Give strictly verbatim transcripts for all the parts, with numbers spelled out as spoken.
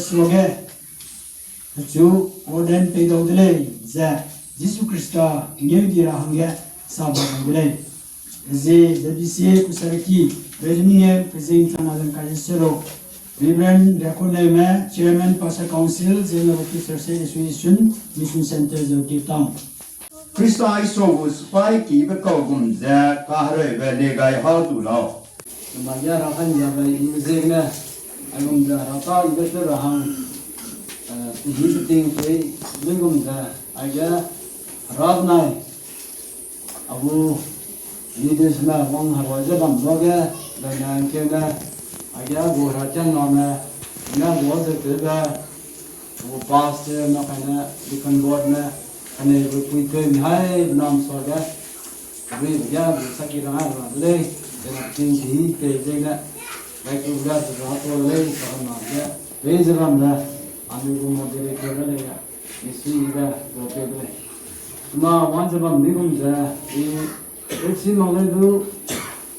Suage, pechu ordain pei dau de lei, ze Jisu Khrista ngeu di ra hangge sa bam de lei. Ze, ze B C A Kusaraki, Benjamin ngeu, pezing chana leng kai sero. Reverend Riakoneume, Chairman Pastor Council, Zeno Baptist Church Association, Mission Center, Zeuke Town. Khrista Isu gu sipai kibe kau gum ze kahereube legai hau tu lau. Namai ge Hera ka'nggiabe i ziegene, aigum ze Hera ta ibe tew ra hang, eh, pehi peting pei, luigum ze, aige Hera benai, a gu leadersme wang herui ze bam luage, zaine ngkeune, aige a gu herakiangname, ne a gu zeuteube, a gu pastorme kaine, deacon boardme, kaneube puitewmi hai benam suage, keduibe ge a gu saki rang ai ra de lei, zene ting di tei zene, laikube ge a gu ra to de lei, sa bam na ge, pei ze bam ze, anui gu moderator de lei, misuibe, to tei de lei. Chuna wang ze bam ni gum ze, i, pei si mak lei du,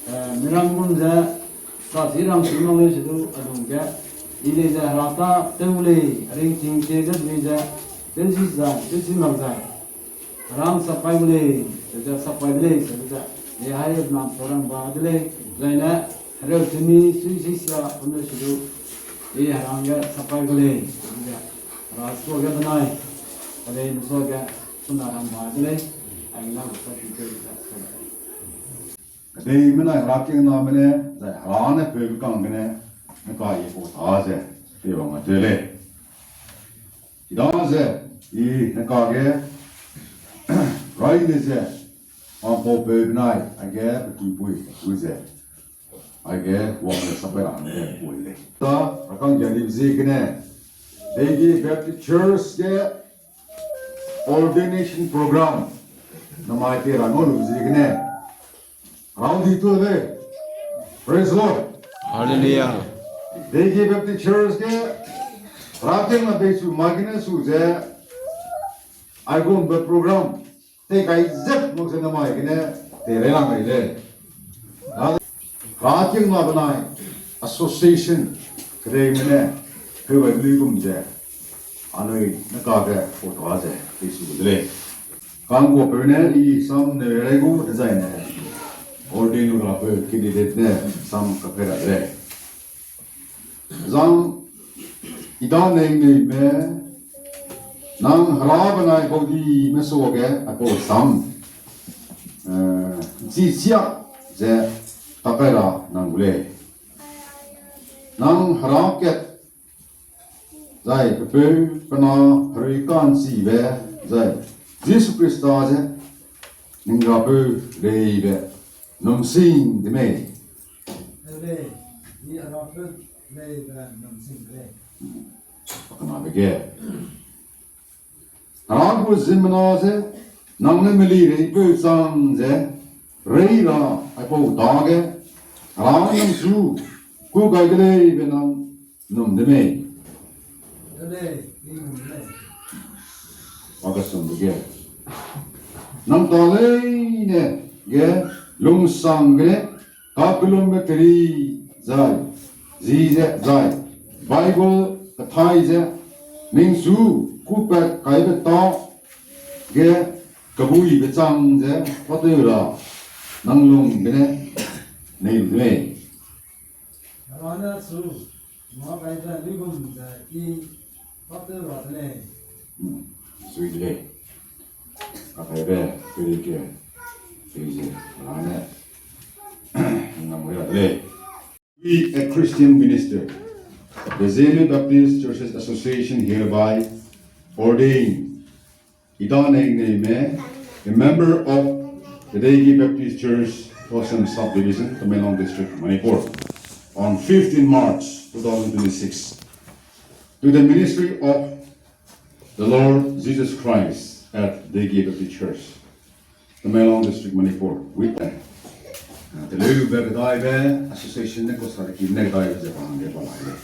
eh, miram gum ze, sa si rang si mak lei se du, a lung ge, i lei ze Hera ta tew lei, a ringting tie ze dui ze, tew si zai, tew si mak zai. Hera sappai gu lei, ze sappai de lei, ze, ze, i hai benam sa rang ba de lei, zaine, hereu temi, sui si sia, pum lei se du, i Hera hangge sappai gu lei, ze, Hera suage benai, a lei me suage, suna rang ba de lei, aina gu sa ki de, ze, sa. Kedei menai Hera kiangname ne, zai Hera ne peu kang gene, ne ka i pau ta ze, pe wang a te lei. Chidaze, i ne kage, rai de ze, a pau peu benai, aige, pe ki pui, pui ze, aige, wang le sappai ra ne, pui lei. Ta, a ka'nggia di ziegene, Deigi Baptist Church ge, ordination program, namai pe ra ngau lu ziegene, Hera di tu lei. Praise the Lord. Hallelujah. Deigi Baptist Church ge, Hera kiangna pei su mai gene su ze, aigumbe program, tei kai zet mak ze namai gene, tei rei lang gai lei. Hera kiangna benai, association, kedeime ne, heu bai lui gum ze, anui ne kage pau ta ze, pei su de lei. Kangguapeu ne i sam ne rei gu dezaine, ordain rapeu candidate ne sam kaphei ra de lei. Zang i da neingneume, nang Hera benai baudime suage aipau sam, eh, chi siak ze takai ra nang gu lei. Nang Hera kat zai pepeu pena herui ka'nchibe zai Jisu Khrista ze ning rapeu leibe nungsing de mei. Ele, ni rapeu leibe nungsing de lei. Pakena be ge. Hera gu ziemmena ze, nang ne meli reipeu chang ze, rei ra aipau dage, Hera nang su, kû gai de leibe nang num de mei. Pakesum de ge. Nang ta leine ge lungsang gene, kakellumbe keri zai, zi ze zai, Bible kethai ze, ning su kûpat kaibe ta ge kebuibe chang ze, pateu ra, nang lung gene, nei lu de mei. Hera ne su, mâ kaibe luigum ze i, pateu ra de lei. Sui de lei. Kakaibe, peri ke, peri ze, Hera ne, nang ra de lei. Be a Christian minister. The Zeme Baptist Churches Association hereby ordain Idaneng Neime, a member of the Deigi Baptist Church, Tousem Subdivision, Tamenglong District, Manipur, on fifteenth March two thousand twenty-six, to the ministry of the Lord Jesus Christ at Deigi Baptist Church, Tamenglong District, Manipur, with, uh, teleu be kedaibe association ne kosaraki ne kedaibe ze pa hangge pa lai le.